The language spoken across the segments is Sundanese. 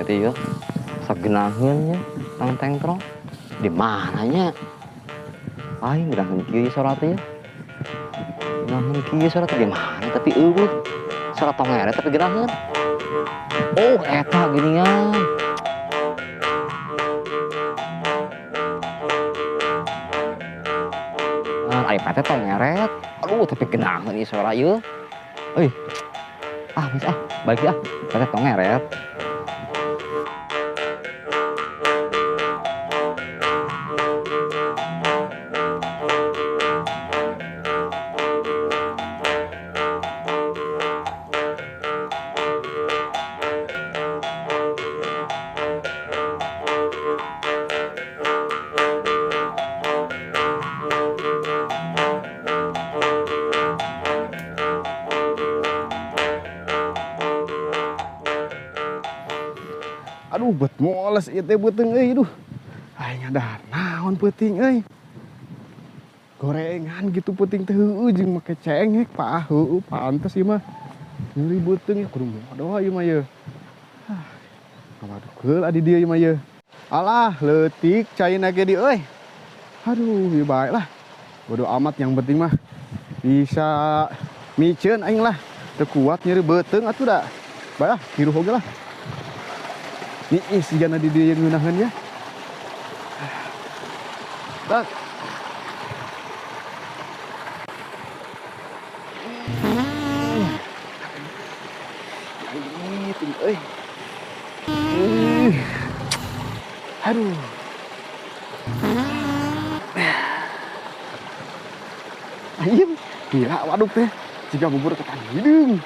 itu ya. Sagenaheun nya tang tengtrong. Di mananya? Aing genaheun kieu sora teh ya. Genaheun kieu sora teh di mana tapi eueuh. Sora tongeret tapi genaheun. Oh, eta geuningan. Ari teh tongeret. Aduh, tapi genaheun ieu sora ieu. Euy. Ah, geus ah, balik ah. Teh tongeret. Aduh, bet moles ieu teh beuteung euy, duh. Aing ngadahar naon peuting euy. Gorengan gitu peuting teh heueuh jeung make cengek paah heueuh pantes ieu mah. Nyeri beuteung ya kudu modal ieu mah ye. Ah, ngawaduk heula di dieu ieu mah ye. Alah, leutik caina ge di euy. Aduh, ieu bae lah. Bodo amat yang penting mah bisa miceun aing lah. Teu kuat nyeri beuteung atuh da. Bae ah, kiruh oge lah. Niis jana di dieu ngeunaheun ya. Tak. Euy. Aduh. Anjir, gila waduk teh. Jika bubur ketan hideung.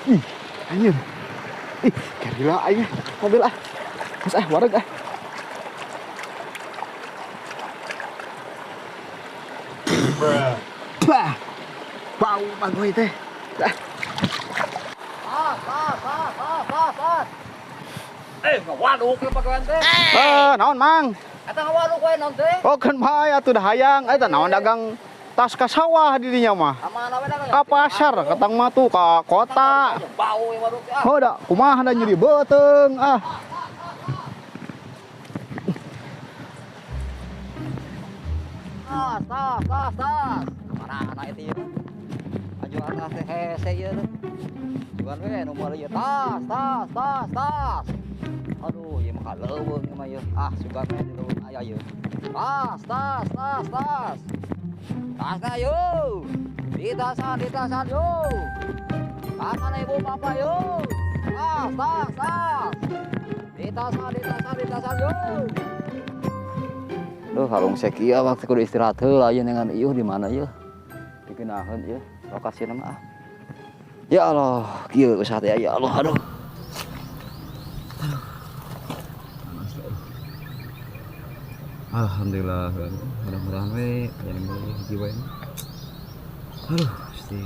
Ih, anjir. Ih, gila aing mobil ah. Mas ah, wareg ah. Bah. Bau bagoy teh. Ah. Tas. Eh, ngawaduk lu pagawean teh. Eh, naon Mang? Eta ngawaduk wae naon teh? Oh, keun bae atuh dah hayang. Eta naon dagang tas ka sawah di dinya mah. Ka mana we dagang? Ka pasar, katang mah tuh ka kota. Bau we waduk teh. Oh, da kumaha da nyeri beuteung ah. Tas, tas. Kamana itu ieu? Ajuan tas teh hese ieu. Juan we nu meuli ieu tas, tas, tas, tas. Aduh, ieu mah kaleuweung ieu mah ieu. Ah, sugan we di leuweung aya ieu. Tas, tas, tas, tas. Tasna yo. Ditasan, ditasan yo. Tasan ibu bapak yo. Tas, tas, tas. Ditasan, ditasan, ditasan yo. Duh, halung sekia waktu kudu istirahat heula ieu dengan ieu di mana ieu? Digenaheun ieu lokasina mah. Ya Allah, kieu usaha teh ya Allah, aduh. Alhamdulillah, mudah-mudahan we aya nu meuli hiji wae. Aduh, Gusti.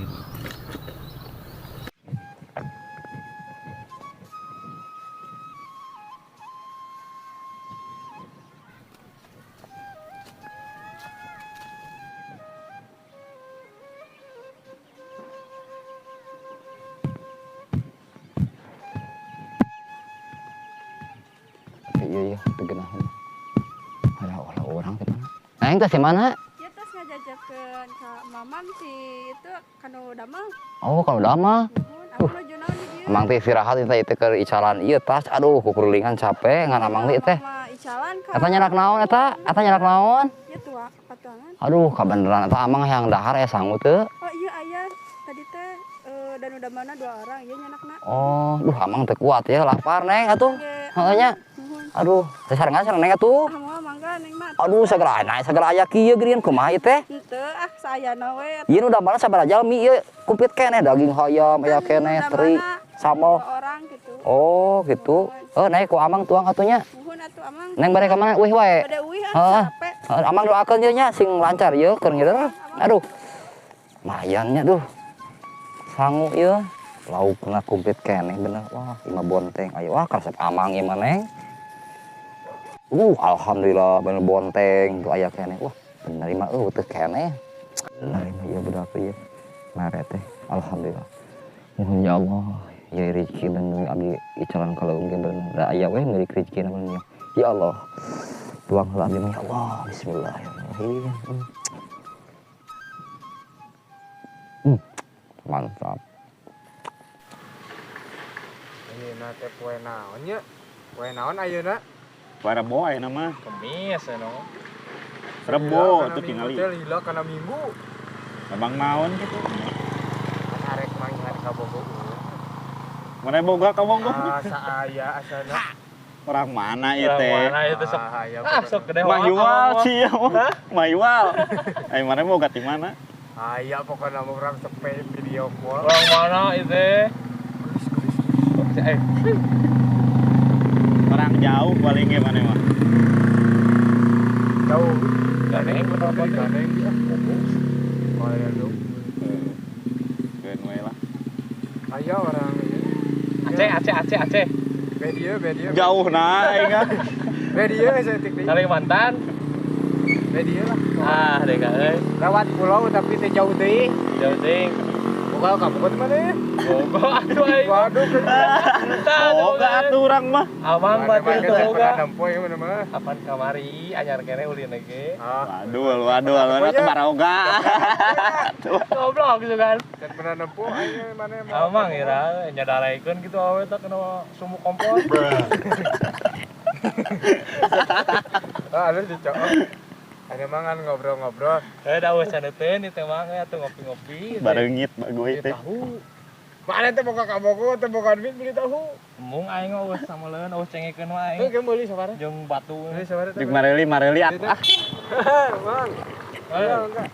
Iya, tegenahan. Ada orang ke mana? Neng teh mana? Ya tas ngajajakeun ka Mamang si itu kanu damel. Oh, kanu damel. Nuhun, naon di dieu? Amang teh istirahat teh itu keur icalan ieu tas. Aduh, kukurulingan capek ngan amang teh teh. Icalan ka. Eta nyarak naon eta? Eta nyarak naon? Ieu tua patuangan. Aduh, kabeneran eta amang hayang dahar aya sangu teu. Oh iya aya tadi teh dan udah mana 2 orang ieu nyanakna. Oh, duh amang teh kuat ya lapar Neng atuh. Heeh nya. Aduh, sarengan sareng Neng atuh. Mangga Neng mah. Aduh, sagala naik sagala aya kieu geureun kumaha ieu teh? Henteu ah, saayana we. Ieu nu damel sabaraha jalmi ieu kumplit keneh daging hayam aya keneh teri sambal. Orang gitu. Oh, gitu. Oh, naik ku amang tuang atuh nya. Nuhun atuh amang. Neng bade ka mana? Uih wae. Bade uih ah, capek. Amang doakeun ieu nya sing lancar ieu keur ngider. Aduh. Lumayan nya duh. Sangu ieu. Laukna kumplit keneh bener. Wah, ieu mah bonteng. Ayo wah karesep amang ieu mah Neng. Alhamdulillah bener bonteng tuh aya keneh. Wah, bener mah eueuh teu keneh. Bener mah ieu budak ieu. Mere teh. Alhamdulillah. Mohon ya Allah, Ya rezeki bener abdi icalan kalau ge bener da aya we milik rezeki namanya. Ya Allah. Tuang heula abdi mah ya Allah. Bismillahirrahmanirrahim. Mantap. Ayeuna teh poe naon nya? Poe naon ayeuna? Poe Rebo ayeuna mah. Kemis anu. Rebo tuh tingali. Teh lila kana Minggu. Emang naon kitu? Arek manggihan ka Bogo. Mana boga ka Bogo? Ah, saaya asana. Orang mana ieu teh? Orang mana ieu teh sok. Ah, sok gede Mayual sih ya mah. Mayual. Ai mana boga ti mana? Aya pokona mah urang sepe video call. Orang mana ieu teh? Orang jauh paling ge mana mah. Jauh. Ganeng bener ganeng ya. Boleh dong. Keun we lah. Aya orang ieu. Aceh Aceh Aceh Aceh. Bedia bedia. Jauh nah aing ah. Bedia saeutik deui. Kalimantan. Bedia lah. Ah, deh euy. Lewat pulau tapi teh jauh deui. Jauh teuing. Boga ka Bogor mana ya? Bogo atuh aing. Waduh. Boga atuh urang mah. Amang batur boga. Nempo ieu mah mah. Apan kamari anyar keneh ulin ge. Waduh, waduh, waduh teh baroga. Goblok gitu kan. Dan pernah nempo aing mana mah. Amang ira nyadaraikeun gitu awe teh kena sumuk kompor. Ah, alus dicok. Ada mangan ngobrol-ngobrol. Eh, da eueuh caneuten ieu teh mah atuh ngopi-ngopi. Bareungit bagoy teh. Tahu. Mana teh boga ka Bogo teh boga duit beli tahu. Embung aing mah eueuh sameleun eueuh cengekeun mah aing. Heuh, meuli sabaraha? Jeung batu. Meuli sabaraha? Jeung mareli mareli atuh ah. Mang. Enggak.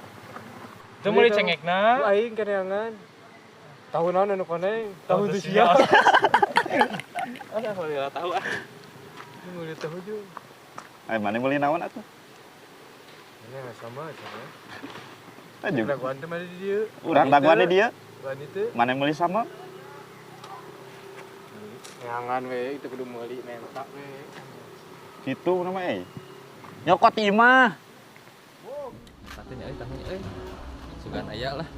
Teu meuli cengekna. Aing keneangan. Tahu naon anu koneng? Tahu teu sia. Ah, meuli tahu ah. Meuli tahu jeung. Ai mana meuli naon atuh? Ini sama aja. Tah juga. Daguan teh mana di dieu? Urang daguan di dieu. Daguan itu. Mana meuli sama? Neangan we itu kudu meuli menta we. Kitu nama euy. Nyokot imah. Satunya euy tahunya euy. Sugan aya lah.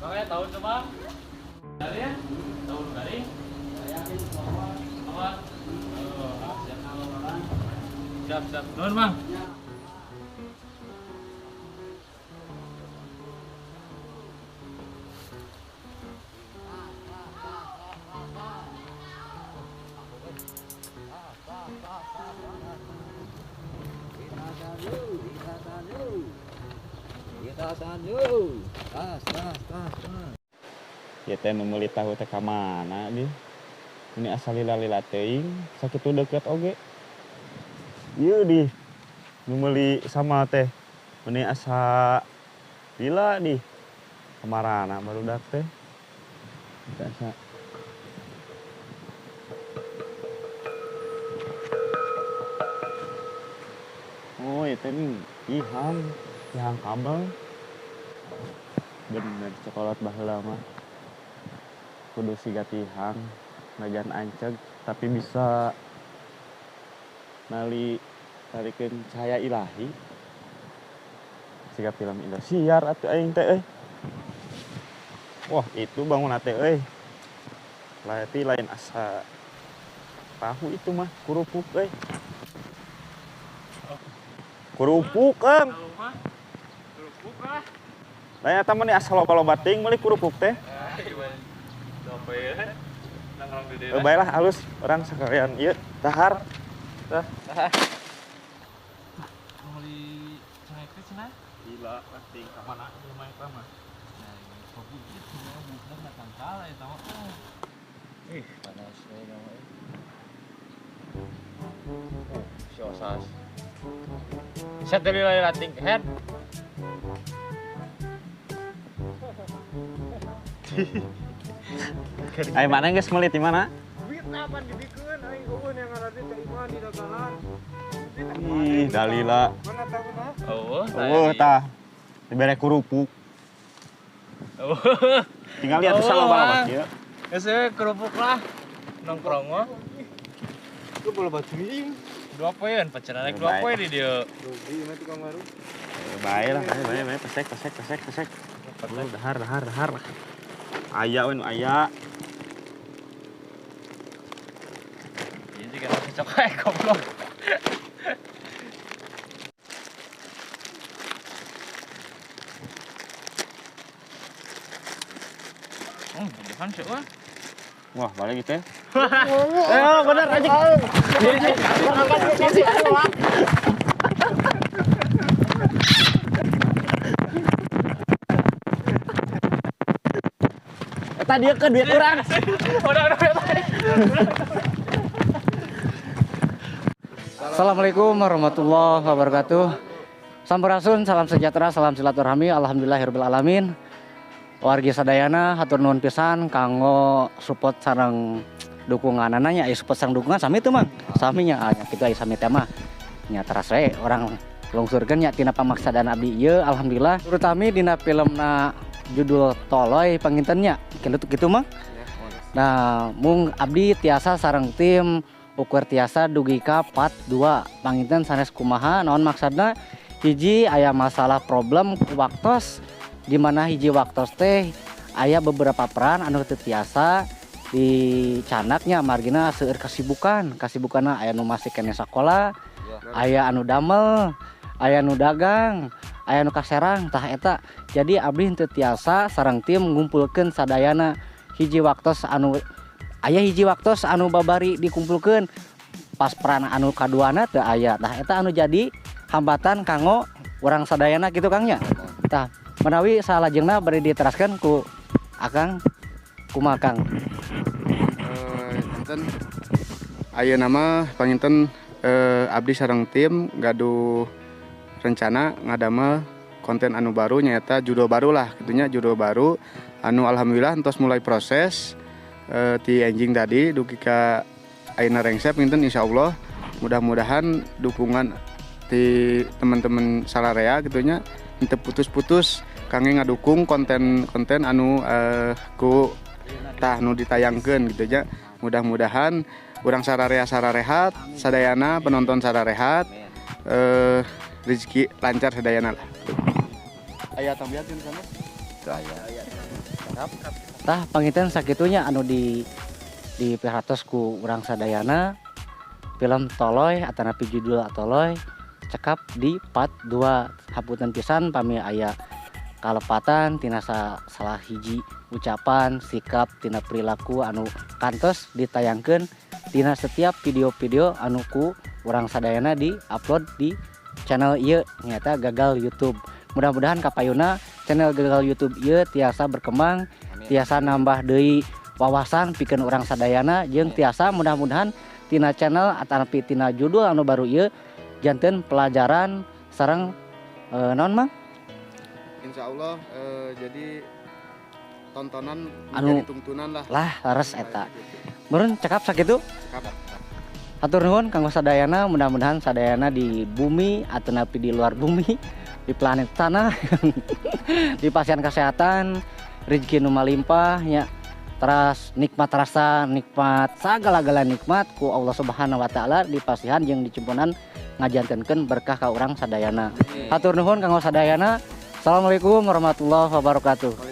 Bang ya tahun coba. Dari ya. Tahun dari. Sama. Siap, siap. Nuhun, Bang. Ya teh nu meuli tahu teh ka mana di? Ini asal lila-lila teuing, sakitu deukeut oge. Ieu di nu meuli sama teh meni asa lila di kamarana barudak teh. Asa oh, ieu teh nih ihang, ihang kabel. Bener coklat baheula mah. Kudu siga tihang, najan anceg tapi bisa nali tarikeun cahaya ilahi. Siga film Indosiar atuh aing teh euy. Wah, itu bangun teh euy. Lain lain asa tahu itu mah kerupuk euy. Kerupuk, Kang. Kerupuk ah. Lain eta mah asa loba-loba teuing meuli kerupuk teh. Baiklah halus orang sekalian ieu dahar. Dah. Meuli cengek teh cenah. Gila, penting ka mana ieu mah eta mah. Nah, kopi ieu mah bukan tangkal eta mah. Ih, panas we mah. Oh, si osas. Set dari lating head. Ai mana geus meuli di mana? Duit apaan dibikeun aing eueun yang ngaranna teh iman di dagangan. Ih, dalila. Mana tahuna? Oh, oh tah. Dibere kerupuk. Tinggal lihat tuh loba-loba kieu. Geus kerupuk lah. Nongkrong mah. Lu bola teuing. 2 poin, pacaran rek 2 poin di dieu. Rugi mah tukang warung. Bae lah, bae bae bae pesek pesek pesek pesek. Dahar dahar dahar. Aya we nu aya. Ieu juga masih coklat goblok. Jangan sih, wah. Wah, balik gitu ya. Bener aja. Eta dia ke duit urang. Udah. Assalamualaikum warahmatullahi wabarakatuh. Sampurasun, salam sejahtera, salam silaturahmi. Alhamdulillahirabbil alamin. Wargi sadayana hatur nuhun pisan kanggo support sareng dukunganana nya, aya support sareng dukungan sami teu Mang? Sami nya, nya kitu aya sami teh mah. Nya teras we urang lungsurkeun nya tina pamaksadan abdi ieu alhamdulillah. Terutami dina filmna judul Toloy panginten nya, kitu Mang. Nah, mung abdi tiasa sareng tim ukur tiasa dugi ka part 2 panginten sanes kumaha naon maksudna hiji aya masalah problem waktos di mana hiji waktos teh aya beberapa peran anu teu tiasa dicanaknya margina seueur kasibukan kasibukanna aya nu masih keneh sakola, aya anu damel, aya nu dagang, aya nu kaserang tah eta. Jadi abdi teu tiasa sareng tim ngumpulkeun sadayana hiji waktos anu aya hiji waktos anu babari dikumpulkeun pas peran anu kaduana teu aya. Tah eta anu jadi hambatan kanggo urang sadayana kitu Kang nya. Tah menawi salajengna bade diteraskeun ku Akang kumaha Kang? Panginten ayeuna mah panginten abdi sareng tim gaduh rencana ngadamel konten anu baru nyaeta judul baru lah kitunya, judul baru anu alhamdulillah entos mulai proses ti enjing tadi dugi ka ayeuna rengse panginten insyaallah mudah-mudahan dukungan ti teman-teman salarea kitunya henteu putus-putus kangge ngadukung konten-konten anu ku tah nu ditayangkeun gitu nya. Mudah-mudahan urang sararea sararehat sadayana, penonton sararehat, rezeki lancar sadayana lah. Aya tambahan sana? Teu aya. Tah panginten sakitunya anu di perhatos ku urang sadayana film Toloy atanapi judul Toloy cekap di part 2. Hapunten pisan pami aya kalepatan tina salah hiji ucapan, sikap, tina perilaku anu kantos ditayangkeun tina setiap video-video anu ku urang sadayana di-upload di channel ieu nyaeta Gagal YouTube. Mudah-mudahan kapayuna channel Gagal YouTube ieu tiasa berkembang, tiasa nambah deui wawasan pikeun urang sadayana jeung tiasa mudah-mudahan tina channel atanapi tina judul anu baru ieu janten pelajaran sareng naon Mang? Insyaallah jadi tontonan anu menjadi tungtunan lah. Lah leres eta. Meureun cekap sakitu? Cekap. Hatur nuhun kanggo sadayana, mudah-mudahan sadayana di bumi atanapi di luar bumi, di planet tanah, di pasian kesehatan, rezeki nu malimpah nya, teras nikmat rasa, nikmat sagala-gala nikmat ku Allah Subhanahu wa taala dipasihan jeung dicumponan ngajantenkeun berkah ka urang sadayana. Hatur nuhun kanggo sadayana. Assalamualaikum warahmatullahi wabarakatuh.